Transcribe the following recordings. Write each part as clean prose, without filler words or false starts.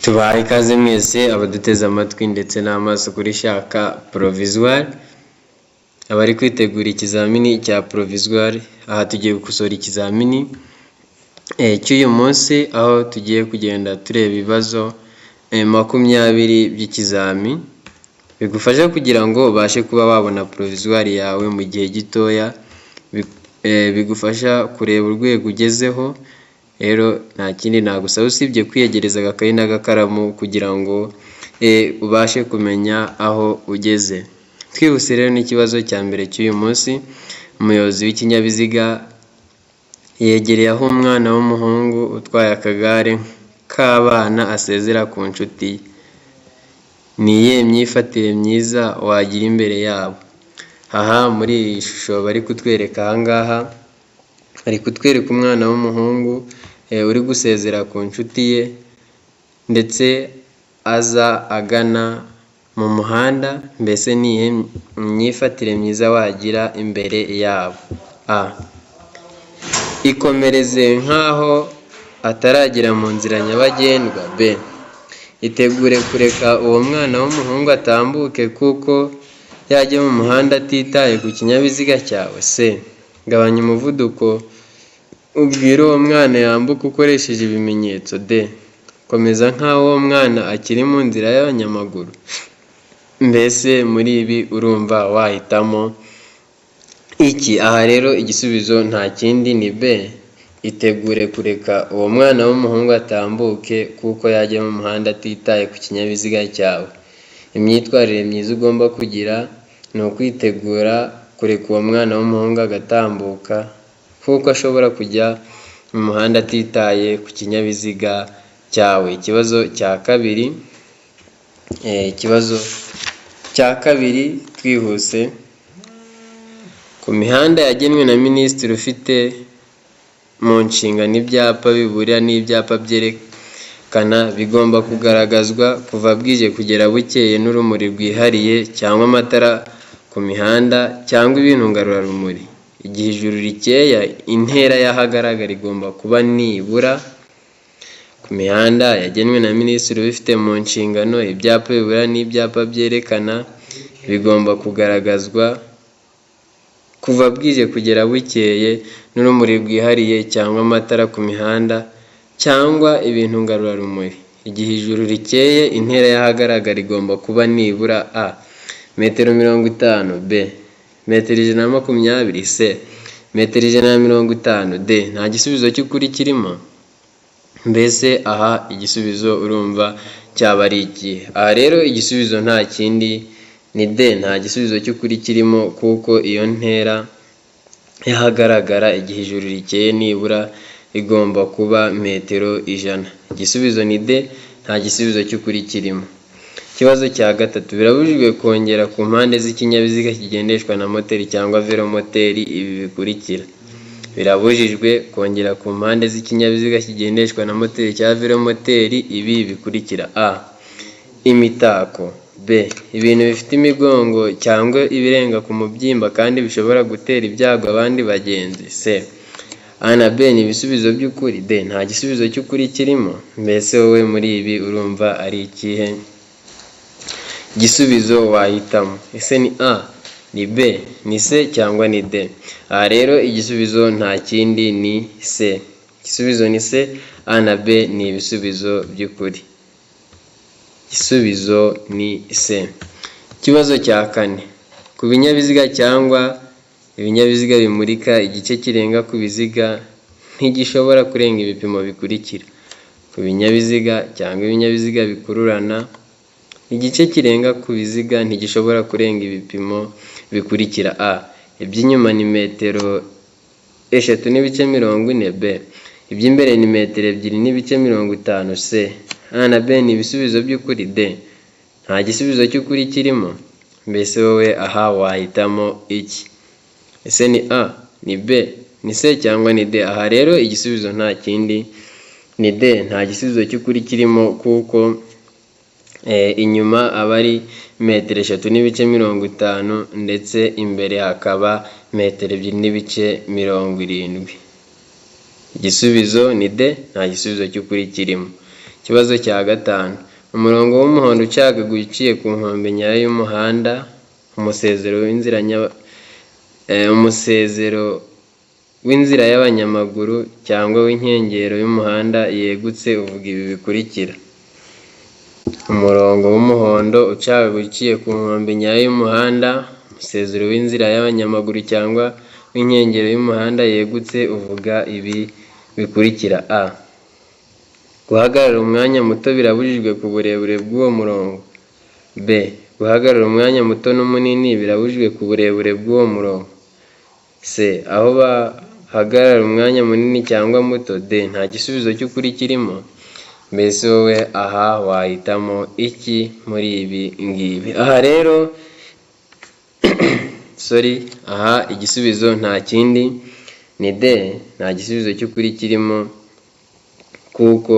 Tubahaye ikaze mwese abaduteze amatwi ndetse n'amaso kuri Shaka Provisoire, abari kwitegura ikizamini cya Provisoire. Aha tugiye gukosora ikizamini cy'uyu munsi, aho tugiye kugenda tureba ibibazo 20 by'ikizami bigufasha kugira ngo ubashe kuba wabona provisoire yawe mu gihe gitoya, bigufasha kureba urwego ugezeho. Rero nta kindi nagusaba usibye kwiyegereza agakayi n'agakaramu kugira ngo ubashe kumenya aho ugeze. Twihuse rero n'ikibazo cya mbere cy'uyu munsi. Umuyobozi w'ikinyabiziga yegereye aho umwana w'umuhungu utwaye akagare k'abana asezera ku nshuti ye. Ni iyihe myifatire myiza wagira imbere yabo? Aha muri iyi shusho bari kutwereka aha ngaha, bari kutwereka umwana w'umuhungu uri gusezera ku nshuti ye, ndetse aza agana mu muhanda. Mbese ni iyihe myifatire myiza wagira imbere yabo? A. Ikomereze nk'aho ataragera mu nzira nyabagendwa. B. Itegure kureka uwo mwana w'umuhungu atambuke kuko yajya mu muhanda atitaye ku kinyabiziga cyawe. C. Gabanya umuvuduko, ubwire uwo mwana yambuke ukoresheje ibimenyetso. D. Komeza nk'aho uwo mwana akiri mu nzira y'abanyamaguru. Mbese muri ibi urumva wahitamo iki? Aha rero igisubizo nta kindi ni B. Itegure kureka uwo mwana w'umuhungu atambuke kuko yajya mu muhanda atitaye ku kinyabiziga cyawe. Imyitwarire myiza ugomba kugira ni ukwitegura kureka uwo mwana w'umuhungu agatambuka kuko ashobora kujya mu muhanda atitaye ku kinyabiziga cyawe. Ikibazo cya kabiri twihuse. Ku mihanda yagenwe na minisitiri ufite mu nshingano, ibyapa biburira n'ibyapa byerekana bigomba kugaragazwa kuva bwije kugera bukeye n'urumuri rwihariye cyangwa amatara ku mihanda cyangwa ibintu ngarurarumuri. Igihe ijuru rikeye, intera y'ahagaragara igomba kuba nibura. Ku mihanda yagenwe na minisitiri ubifite mu nshingano, ibyapa biburira n'ibyapa byerekana bigomba kugaragazwa kuva bwije kugera bukeye n'urumuri rwihariye cyangwa amatara ku mihanda cyangwa ibintu ngarurarumuri. Igihe ijuru rikeye, intera y'ahagaragara igomba kuba nibura: A. Metero 50, B. Metero 120, C. Metero 150, D. Nta gisubizo cy'ukuri kirimo. Mbese aha igisubizo urumva cyaba ari ikihe? Aha rero igisubizo nta kindi ni D. Nta gisubizo cy'ukuri kirimo, kuko iyo ntera y'ahagaragara igihe ijuru rikeye nibura igomba kuba metero 100. Igisubizo ni D, nta gisubizo cy'ukuri kirimo. Ikibazo cya gatatu. Birabujijwe kongera ku mpande z'ikinyabiziga kigendeshwa na moteri cyangwa velomoteri ibi bikurikira. Birabujijwe kongera ku mpande z'ikinyabiziga kigendeshwa na moteri cyangwa velomoteri ibi bikurikira: A. Imitako. B. Ibintu bifite imigongo cyangwa ibirenga ku mubyimba kandi bishobora gutera ibyago abandi bagenzi. C. A na B ni ibisubizo by'ukuri. D. Nta gisubizo cy'ukuri kirimo. Mbese wowe muri ibi urumva ari ikihe gisubizo wahitamo? Ese ni A, ni B, ni C cyangwa ni D? Aha rero igisubizo nta kindi ni C. Igisubizo ni C, A na B ni ibisubizo by'ukuri. Igisubizo ni C. Ikibazo cya kane. Ku binyabiziga cyangwa ibinyabiziga bimurika, igice kirenga ku biziga ntigishobora kurenga ibipimo bikurikira. Ku binyabiziga cyangwa ibinyabiziga bikururana, igice kirenga ku biziga ntigishobora kurenga ibipimo bikurikira: A. Iby'inyuma ni metero 3.40. B. Iby'imbere ni metero 2.50. C. A na B ni ibisubizo by'ukuri. D. Nta gisubizo cy'ukuri kirimo. Mbese wowe aha wahitamo iki? Ese ni A, ni B, ni C cyangwa ni D? Aha rero igisubizo nta kindi ni D. Nta gisubizo cy'ukuri kirimo, kuko inyuma aba ari metero 3.50, ndetse imbere hakaba metero 2.70. Igisubizo ni D, nta gisubizo cy'ukuri kirimo. Ikibazo cya gatanu. Ikibazo cya gatanu, umurongo w'umuhondo ucagaguye uciye ku nkombe nyayo y'umuhanda, umusezero w'inzira y'abanyamaguru cyangwa w'inkengero y'umuhanda yegutse uvuga ibi bikurikira: umurongo w'umuhondo ucagaguye uciye ku nkombe nyayo y'umuhanda, umusezero w'inzira y'abanyamaguru cyangwa w'inkengero y'umuhanda yegutse uvuga ibi bikurikira: a. Guhagarara umwanya muto birabujijwe ku burebure bw'uwo murongo. B. Guhagarara umwanya muto n'umunini birabujijwe ku burebure bw'uwo murongo. C. Aho bahagarara umwanya munini cyangwa muto. D. Nta gisubizo cy'ukuri kirimo. Mbese wowe aha wahitamo iki muri ibi ngibi? Aha rero, sorry, aha igisubizo nta kindi ni D, nta gisubizo cy'ukuri kirimo, kuko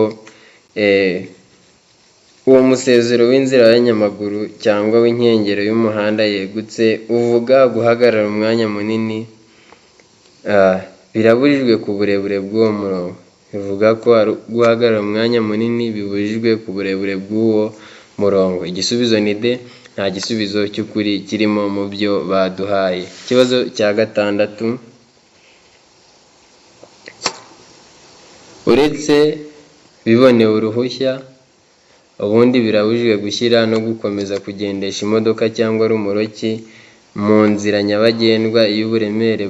uwo musezero w'inzira y'abanyamaguru cyangwa w'inkengero y'umuhanda yegutse uvuga guhagarara umwanya munini birabujijwe ku burebure bw'uwo murongo. Bivuga ko guhagarara umwanya munini bibujijwe ku burebure bw'uwo murongo. Igisubizo ni D, nta gisubizo cy'ukuri kirimo mu byo baduhaye. Ikibazo cya gatandatu, uretse bibonewe uruhushya, ubundi birabujijwe gushyira no gukomeza kugendesha imodoka cyangwa rumoroki mu nzira nyabagendwa iyo uburemere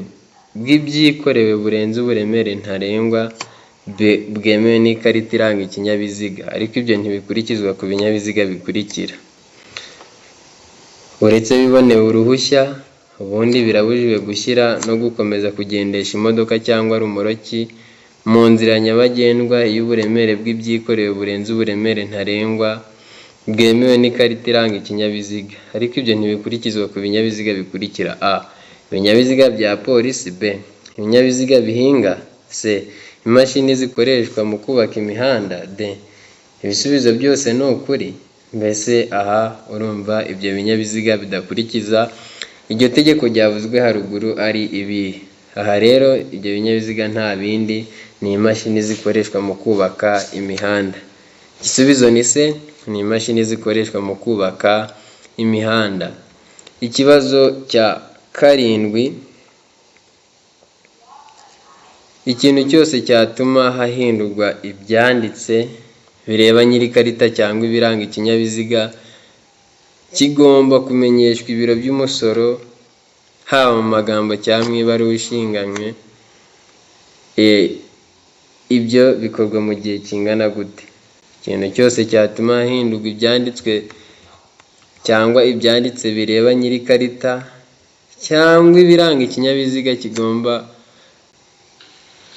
bw'ibyikorewe burenze uburemere ntarengwa bwemewe n'ikarita iranga ikinyabiziga, ariko ibyo ntibikurikizwa ku binyabiziga bikurikira: uretse bibonewe uruhushya, ubundi birabujijwe gushyira no gukomeza kugendesha imodoka cyangwa rumoroki mu nzira nyabagendwa iyo uburemere bw'ibyikorewe burenze uburemere ntarengwa bwemewe n'ikarita iranga ikinyabiziga, ariko ibyo ntibikurikizwa ku binyabiziga bikurikira: a. Ibinyabiziga bya polisi, b. Ibinyabiziga bihinga, c. Imashini zikoreshwa mu kubaka imihanda, d. Ibisubizo byose ni ukuri. Mbese aha urumva ibyo binyabiziga bidakurikiza iryo tegeko ryavuzwe haruguru ari ibihe? Aha rero ibyo binyabiziga nta bindi ni imashini zikoreshwa mu kubaka imihanda. Igisubizo ni C, ni imashini zikoreshwa mu kubaka imihanda. Ikibazo cya karindwi, ikintu cyose cyatuma hahindurwa ibyanditse bireba nyir'ikarita cyangwa ibiranga ikinyabiziga kigomba kumenyeshwa ibiro by'umusoro, haba mu magambo cyangwa mu ibaruwa ishinganywe. Ibyo bikorwa mu gihe kingana gute? Ikintu cyose cyatuma hahindurwa ibyanditswe cyangwa ibyanditse bireba nyir'ikarita cyangwa ibiranga ikinyabiziga kigomba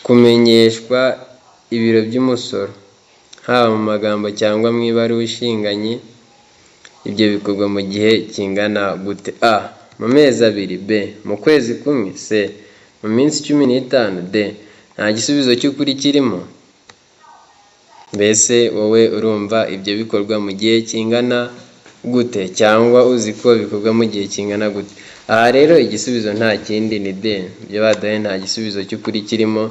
kumenyeshwa ibiro by'umusoro, haba mu magambo cyangwa mu ibaruwa ishinganye. Ibyo bikorwa mu gihe kingana gute? A. Mu mezi abiri, B. Mu kwezi kumwe, C. Mu minsi 15, D. Nta gisubizo cy'ukuri kirimo. Mbese wowe urumva ibyo bikorwa mu gihe kingana gute, cyangwa uzi ko bikorwa mu gihe kingana gute? Aha rero igisubizo nta kindi ni D. Ibyo baduhaye nta gisubizo cy'ukuri kirimo,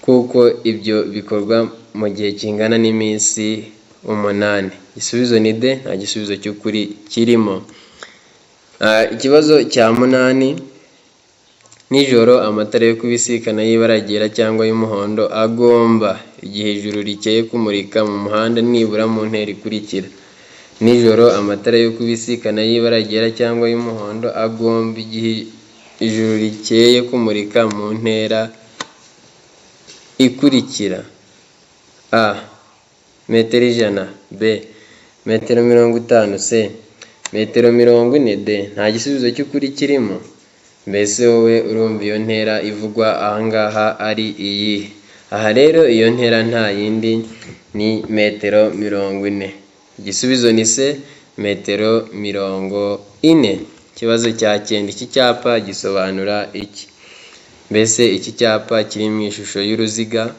kuko ibyo bikorwa mu gihe kingana n'iminsi 8. Igisubizo ni D, nta gisubizo cy'ukuri kirimo. Ikibazo cya munani, nijoro amatara yo kubisikana y'ibara ryera cyangwa y'umuhondo agomba igihe ijuru rikeye kumurika mu muhanda nibura mu ntera ikurikira. Nijoro amatara yo kubisikana y'ibara ryera cyangwa y'umuhondo agomba igihe ijuru rikeye kumurika mu ntera ikurikira: a. Metero 100, b. Metero 50, c. Metero 40, d. Nta gisubizo cy'ukuri kirimo. Mbese wowe urumva iyo ntera ivugwa aha ngaha ari iyihe? Aha rero iyo ntera nta yindi ni metero 40. Igisubizo ni C, metero 40. Ikibazo cya cyenda, iki cyapa gisobanura iki? Mbese iki cyapa kiri mu ishusho y'uruziga,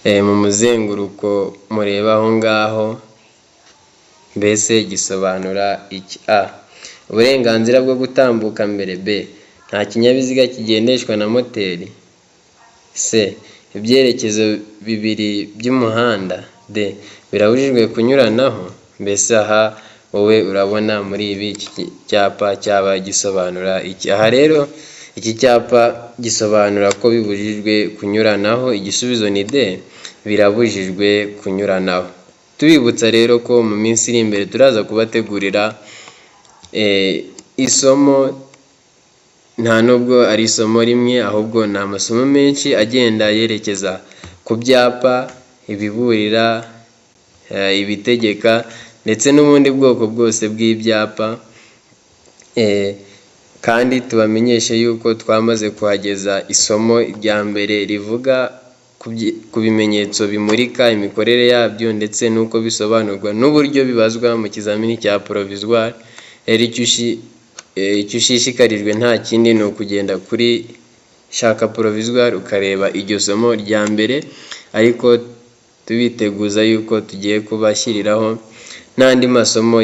mu muzenguruko mureba aho ngaho, mbese gisobanura iki? A. Uburenganzira bwo gutambuka mbere, B. Nta kinyabiziga kigendeshwa na moteri, C. Ibyerekezo bibiri by'umuhanda, D. Birabujijwe kunyuranaho. Mbese aha wowe urabona muri ibi iki cyapa cyaba gisobanura iki? Aha rero iki cyapa gisobanura ko bibujijwe kunyuranaho. Igisubizo ni D, birabujijwe kunyuranaho. Tubibutsa rero ko mu minsi iri imbere turaza kubategurira isomo, nta nubwo ari isomo rimwe ahubwo ni amasomo menshi agenda yerekeza ku byapa, ibiburira, ibitegeka ndetse n'ubundi bwoko bwose bw'ibyapa. Kandi tubamenyeshe yuko twamaze kuhageza isomo rya mbere rivuga ku bimenyetso bimurika, imikorere yabyo ndetse n'uko bisobanurwa n'uburyo bibazwa mu kizamini cya provisoire. Rero icyo ushishikarijwe nta kindi ni ukugenda kuri Shaka Provisoire ukareba iryo somo rya mbere, ariko tubiteguza yuko tugiye kubashyiriraho n'andi masomo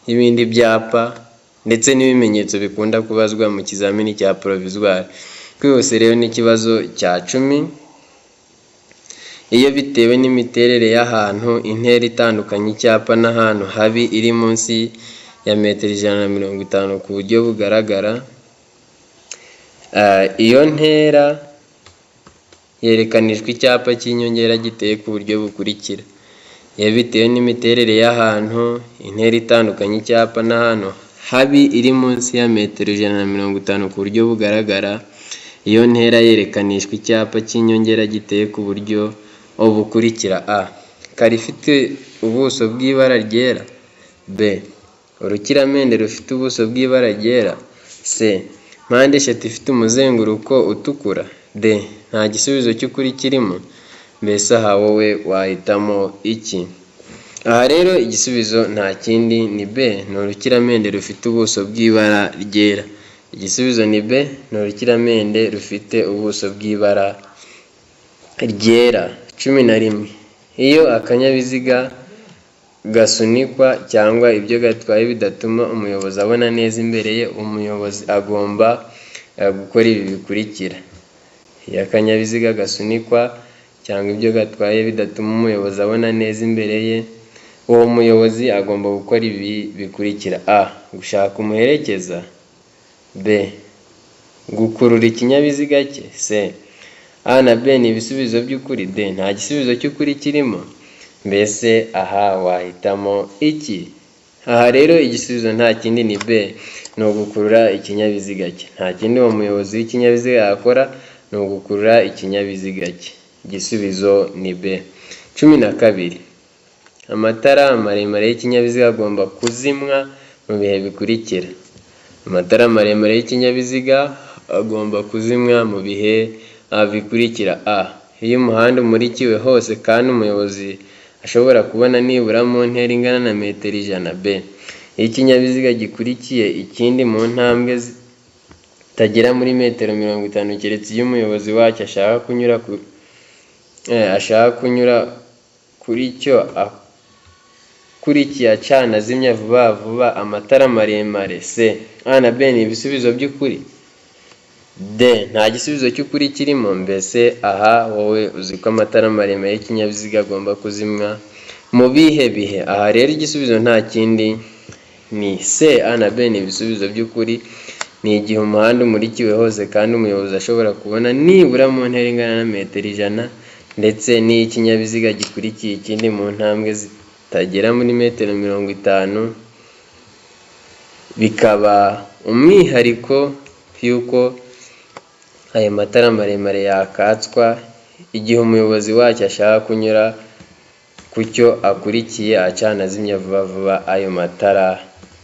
y'ibindi byapa ndetse n'ibimenyetso bikunda kubazwa mu kizamini cya provisoire. Twihuse rero n'ikibazo cya 10. Iyo bitewe n'imiterere y'ahantu, intera itandukanya icyapa n'ahantu habi iri munsi ya metero 150 ku buryo bugaragara, iyo ntera yerekanishwa icyapa cy'inyongera giteye ku buryo bukurikira. Iyo bitewe n'imiterere y'ahantu, intera itandukanya icyapa n'ahantu habi iri munsi ya metero 150 ku buryo bugaragara, iyo ntera yerekanishwa icyapa cy'inyongera giteye ku buryo bukurikira: A. Kare ifite ubuso bw'ibara ryera. B. Urukiramende rufite ubuso bw'ibara ryera. C. Mpande eshatu ifite umuzenguruko utukura. D. Nta gisubizo cy'ukuri kirimo. Mbese aha wowe wahitamo iki? Aha rero igisubizo nta kindi ni B, ni urukiramende rufite ubuso bw'ibara ryera. Igisubizo ni B, ni urukiramende rufite ubuso bw'ibara ryera. 11. Iyo akanyabiziga gasunikwa cyangwa ibyo gatwaye bidatuma umuyobozi abona neza imbere ye, umuyobozi agomba gukora ibi bikurikira. Iyo akanyabiziga gasunikwa cyangwa ibyo gatwaye bidatuma umuyobozi abona neza imbere ye, uwo muyobozi agomba gukora ibi bikurikira: A. Gushaka umuherekeza. B. Gukurura ikinyabiziga cye. C. A na B ni ibisubizo by'ukuri. D. Nta gisubizo cy'ukuri kirimo. Mbese aha wahitamo iki? Aha rero igisubizo nta kindi ni B, ni ugukurura ikinyabiziga cye. Nta kindi uwo muyobozi w'ikinyabiziga yakora, ni ugukurura ikinyabiziga cye. Igisubizo ni B. 12. Amatara maremare y'ikinyabiziga agomba kuzimwa mu bihe bikurikira. Amatara maremare y'ikinyabiziga agomba kuzimwa mu bihe bikurikira: A. Iyo umuhanda umurikiwe hose kandi umuyobozi ashobora kubona nibura mu ntera ingana na metero 100. B. Iyo ikinyabiziga gikurikiye ikindi mu ntambwe zitagera muri metero 50, keretse iyo umuyobozi wacyo ashaka kunyura kuri cyo akurikiye acana azimya vuba vuba amatara maremare. C. A na B ni ibisubizo by'ukuri. D. Nta gisubizo cy'ukuri kirimo. Mbese aha wowe uzi ko amatara maremare y'ikinyabiziga agomba kuzimwa mu bihe bihe? Aha rero igisubizo nta kindi ni C. A na B ni ibisubizo by'ukuri. Ni igihe umuhanda umurikiwe hose kandi umuyobozi ashobora kubona nibura mu ntera ingana na metero 100, ndetse n'iyo ikinyabiziga gikurikiye ikindi mu ntambwe zitagera muri metero 50, bikaba umwihariko y'uko ayo matara maremare yakatswa igihe umuyobozi wacyo ashaka kunyura ku cyo akurikiye acana azimya vuba vuba ayo matara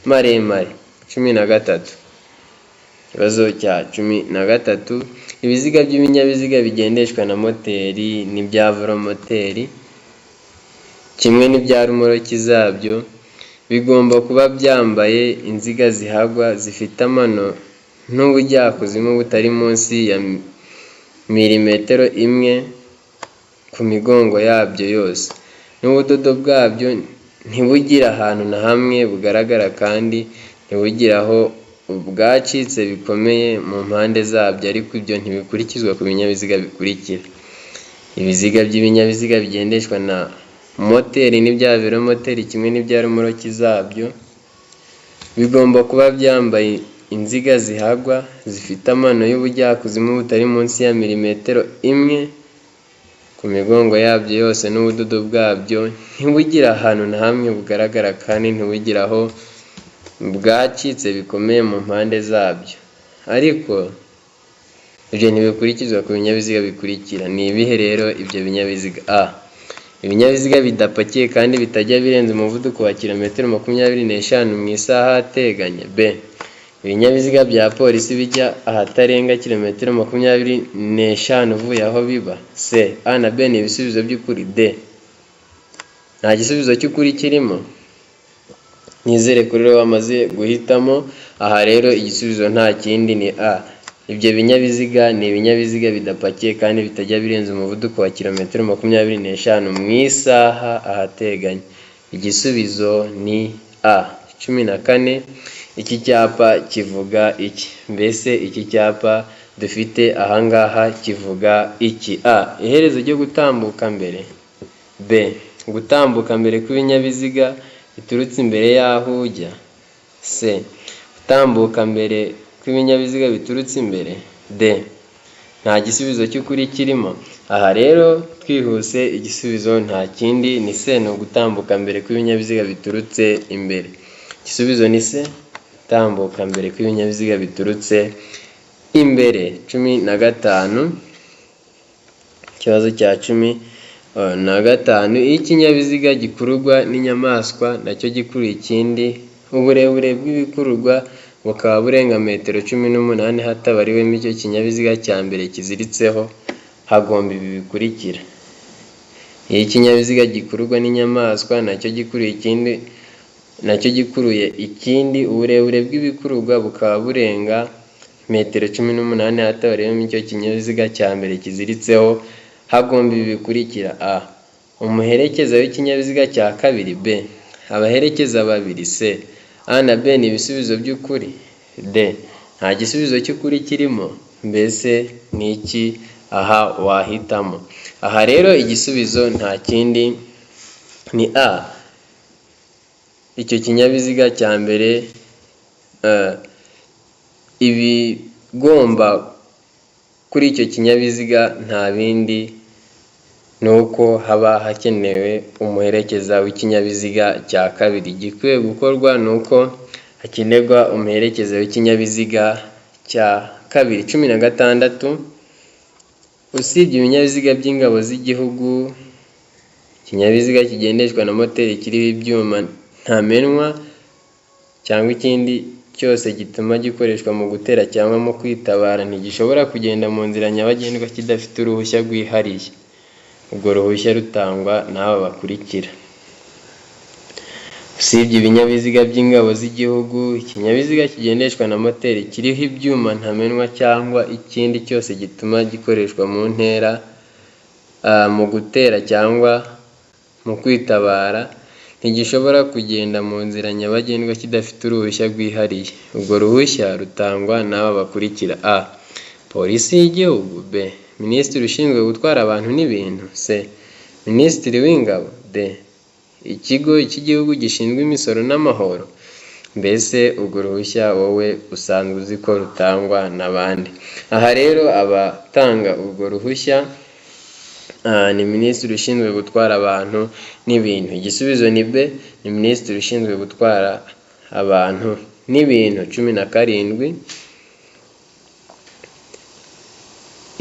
maremare. 13. Ikibazo cya 13. Ibiziga by'ibinyabiziga bigendeshwa na moteri n'ibya velomoteri kimwe n'ibya rumoroki zabyo bigomba kuba byambaye inziga zihagwa zifite amano n'ubujyakuzimu butari munsi ya milimetero 1 ku migongo yabyo yose, n'ubudodo bwabyo ntibugire ahantu na hamwe bugaragara kandi ntibugire aho bwacitse bikomeye mu mpande zabyo, ariko ibyo ntibikurikizwa ku binyabiziga bikurikira. Ibiziga by'ibinyabiziga bigendeshwa na moteri n'ibya velomoteri kimwe n'ibya romoruki zabyo bigomba kuba byambaye inziga zihagwa zifite amano y'ubujyakuzimu butari munsi ya milimetero imwe ku migongo yabyo yose, n'ubudodo bwabyo ntibugire ahantu na hamwe bugaragara kandi ntibugire aho bwacitse bikomeye mu mpande zabyo. Ariko ibyo ntibikurikizwa ku binyabiziga bikurikira. Ni ibihe rero ibyo binyabiziga? A. Ibinyabiziga bidapakiye kandi bitajya birenza umuvuduko wa kilometero 25 mu isaha ahateganye. B. Ibinyabiziga bya polisi bijya ahatarenga kilometero 25 uvuye aho biba. C. A na B ni ibisubizo by'ukuri. D. Nta gisubizo cy'ukuri kirimo. Nizere ko rero wamaze guhitamo. Aha rero igisubizo nta kindi ni A. Ibyo binyabiziga ni ibinyabiziga bidapakiye kandi bitajya birenza umuvuduko wa kilometero 25 mu isaha ahateganye. Igisubizo ni A. 14. Iki cyapa kivuga iki? Mbese iki cyapa dufite ahangaha kivuga iki? A. Iherezo ryo gutambuka mbere. B. Gutambuka mbere kw'ibinyabiziga biturutse imbere y'aho ujya. C. Gutambuka mbere kw'ibinyabiziga biturutse imbere. D. Nta gisubizo cy'ukuri kirimo. Aha rero twihuse, igisubizo nta kindi ni C, ni ugutambuka mbere kw'ibinyabiziga biturutse imbere. Igisubizo ni C, gutambuka mbere kw'ibinyabiziga biturutse imbere. 15. Ikibazo cya 15. Iyo ikinyabiziga gikururwa n'inyamaswa nacyo gikuruye ikindi, uburebure bw'ibikururwa bukaba burenga metero 18 hatabariwemo icyo kinyabiziga cya mbere kiziritseho, hagomba ibi bikurikira. Iyo ikinyabiziga gikururwa n'inyamaswa nacyo gikuruye ikindi nacyo gikuruye ikindi, uburebure bw'ibikururwa bukaba burenga metero 18 hatabariwemo icyo kinyabiziga cya mbere kiziritseho, hagomba ibi bikurikira: A. Umuherekeza w'ikinyabiziga cya kabiri. B. Abaherekeza babiri. C. A na B ni ibisubizo by'ukuri. D. Nta gisubizo cy'ukuri kirimo. Mbese ni iki aha wahitamo? Aha rero igisubizo nta kindi ni A. Icyo kinyabiziga cya mbere, ibigomba kuri icyo kinyabiziga nta bindi, ni uko haba hakenewe umuherekeza w'ikinyabiziga cya kabiri. Igikwiye gukorwa ni uko hakenerwa umuherekeza w'ikinyabiziga cya kabiri. 16. Usibye ibinyabiziga by'ingabo z'igihugu, ikinyabiziga kigendeshwa na moteri kiriho ibyuma ntamenwa cyangwa ikindi cyose gituma gikoreshwa mu gutera cyangwa mu kwitabara ntigishobora kugenda mu nzira nyabagendwa kidafite uruhushya rwihariye. Urwo ruhushya rutangwa n'aba bakurikira: Usibye ibinyabiziga by'ingabo z'igihugu, ikinyabiziga kigendeshwa na moteri kiriho ibyuma ntamenwa cyangwa ikindi cyose gituma gikoreshwa mu ntera, mu gutera cyangwa mu kwitabara ntigishobora kugenda mu nzira nyabagendwa kidafite uruhushya rwihariye. Urwo ruhushya rutangwa n'aba bakurikira: A. Polisi y'igihugu. B. Minisitiri ushinzwe gutwara abantu n'ibintu. C. Minisitiri w'ingabo. D. Ikigo cy'igihugu gishinzwe imisoro n'amahoro. Mbese urwo ruhushya wowe usanzwe uzi ko rutangwa n'abandi? Aha rero abatanga urwo ruhushya ni minisitiri ushinzwe gutwara abantu n'ibintu. Igisubizo ni B, ni minisitiri ushinzwe gutwara abantu n'ibintu. 17.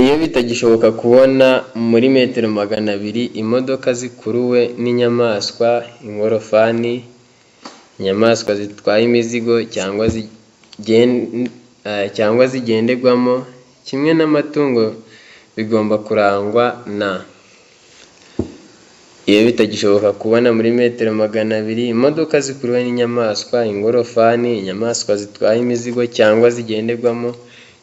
Iyo bitagishoboka kubona muri metero 200 imodoka zikuruwe n'inyamaswa, ingorofani, inyamaswa zitwaye imizigo cyangwa zigenderwamo kimwe n'amatungo bigomba kurangwa na. Iyo bitagishoboka kubona muri metero 200 imodoka zikuruwe n'inyamaswa, ingorofani, inyamaswa zitwaye imizigo cyangwa zigenderwamo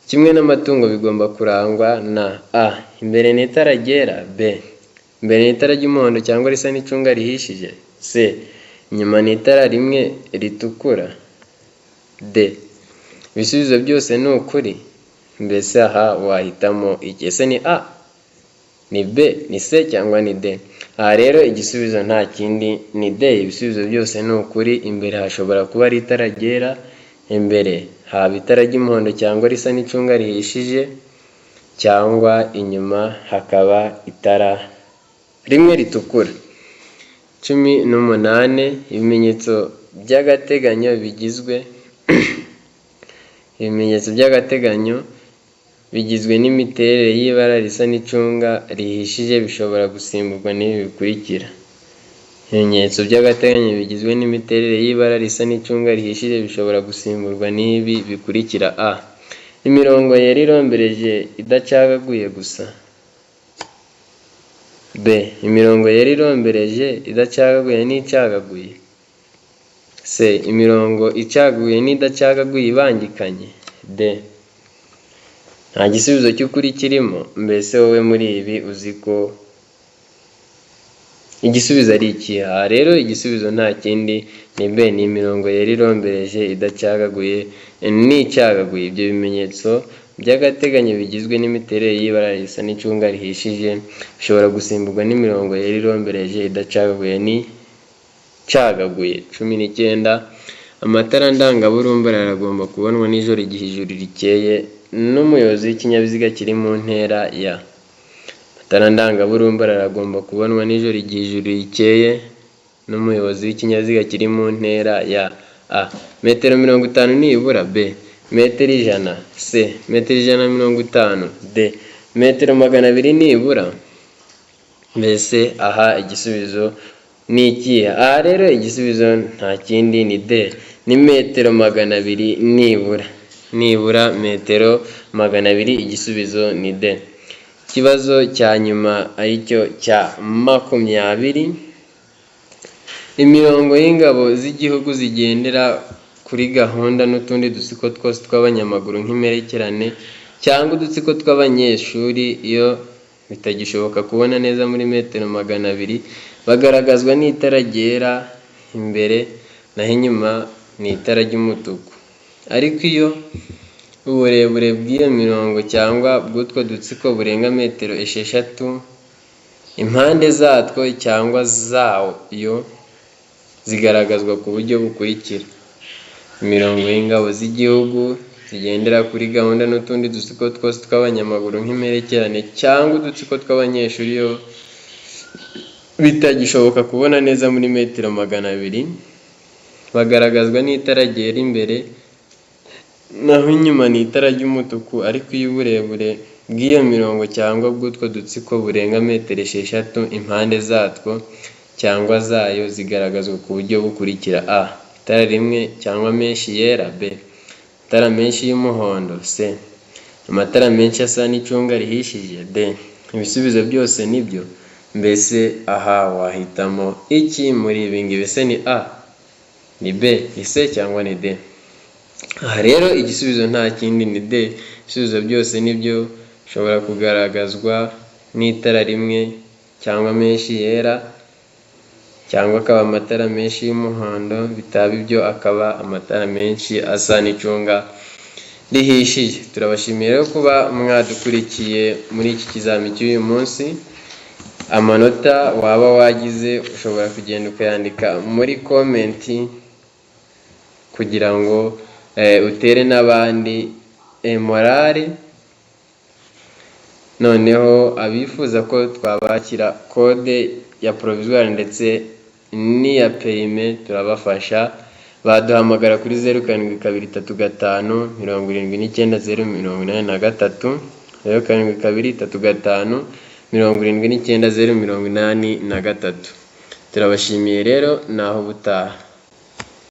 kimwe n'amatungo bigomba kurangwa na: A. Imbere ni itara ryera. B. Imbere ni itara ry'umuhondo cyangwa risa n'icunga rihishije. C. Inyuma ni itara rimwe ritukura. D. Ibisubizo byose ni ukuri. Mbese aha wahitamo iki? Ese ni A? Ni B, ni C cyangwa ni D? Aha rero igisubizo nta kindi ni D. Ibisubizo byose ni ukuri. Imbere hashobora kuba ari itara ryera, imbere haba itara ry'umuhondo cyangwa risa n'icunga rihishije, cyangwa inyuma hakaba itara rimwe ritukura. 18, ibimenyetso by'agateganyo bigizwe n'imiterere y'ibara risa n'icunga rihishije bishobora gusimburwa n'ibi bikurikira. Ibimenyetso by'agateganyo bigizwe n'imiterere y'ibara risa n'icunga rihishije bishobora gusimburwa n'ibi bikurikira: A. Imirongo yera irombereje idacagaguye gusa. B. Imirongo yera irombereje idacagaguye n'icagaguye. C. Imirongo icagaguye n'idacagaguye ibangikanye. D. Nta gisubizo cy'ukuri kirimo. Mbese wowe muri ibi uzi ko igisubizo ari ikihe? Aha rero igisubizo nta kindi ni B, ni imirongo yera irombereje idacagaguye n'icagaguye. Ibyo bimenyetso by'agateganyo bigizwe n'imiterere y'ibara risa n'icunga rihishije bishobora gusimburwa n'imirongo yera irombereje idacagaguye n'icagaguye. 19, amatara ndangaburumbarare agomba kubonwa nijoro igihe ijuru rikeye n'umuyobozi w'ikinyabiziga kiri mu ntera ya. Amatara ndangaburumbarare agomba kubonwa nijoro igihe ijuru rikeye n'umuyobozi w'ikinyabiziga kiri mu ntera ya: A. Metero 50 nibura. B. Metero 100. C. Metero 150. D. Metero 200 nibura. Mbese aha igisubizo ni ikihe? Aha rero igisubizo nta kindi ni D, ni metero 200 nibura, nibura metero 200, igisubizo ni D. Ikibazo cya nyuma aricyo cya 20, imirongo y'ingabo z'igihugu zigendera kuri gahunda n'utundi dutsiko twose tw'abanyamaguru nk'imperekerane cyangwa udutsiko tw'abanyeshuri, iyo bitagishoboka kubona neza muri metero 200, bagaragazwa n'itara ryera imbere naho inyuma ni itara ry'umutuku. Ariko iyo uburebure bw'iyo mirongo cyangwa bw'utwo dutsiko burenga metero 6, impande zatwo cyangwa zayo zigaragazwa ku buryo bukurikira: Imirongo y'ingabo z'igihugu zigendera kuri gahunda n'utundi dutsiko twose tw'abanyamaguru nk'imperekerane cyangwa udutsiko tw'abanyeshuri, iyo bitagishoboka kubona neza muri metero 200, bagaragazwa n'itara ryera imbere naho inyuma ni itara ry'umutuku. Ariko iyo uburebure bw'iyo mirongo cyangwa bw'utwo dutsiko burenga metero 6, impande zatwo cyangwa zayo zigaragazwa ku buryo bukurikira: A. Itara rimwe cyangwa menshi yera. B. Amatara menshi y'umuhondo. C. Amatara menshi asa n'icunga rihishije. D. Ibisubizo byose nibyo. Mbese aha wahitamo iki muri ibi ngibi? Ese ni A, ni B, ni C cyangwa ni D? Aha rero igisubizo nta kindi ni D. Ibisubizo byose nibyo, bishobora kugaragazwa n'itara rimwe cyangwa menshi yera, cyangwa akaba amatara menshi y'umuhondo, bitaba ibyo akaba amatara menshi asa n'icunga rihishije. Turabashimiye rero kuba mwadukurikiye muri iki kizami cy'uyu munsi. Amanota waba wagize ushobora kugenda ukayandika muri comment kugira ngo utere n'abandi morale. Noneho abifuza ko twabakira code ya provisoire ndetse n'iya permis, turabafasha. Baduhamagara kuri 0723579083, 0723579083. Turabashimiye rero, naho ubutaha.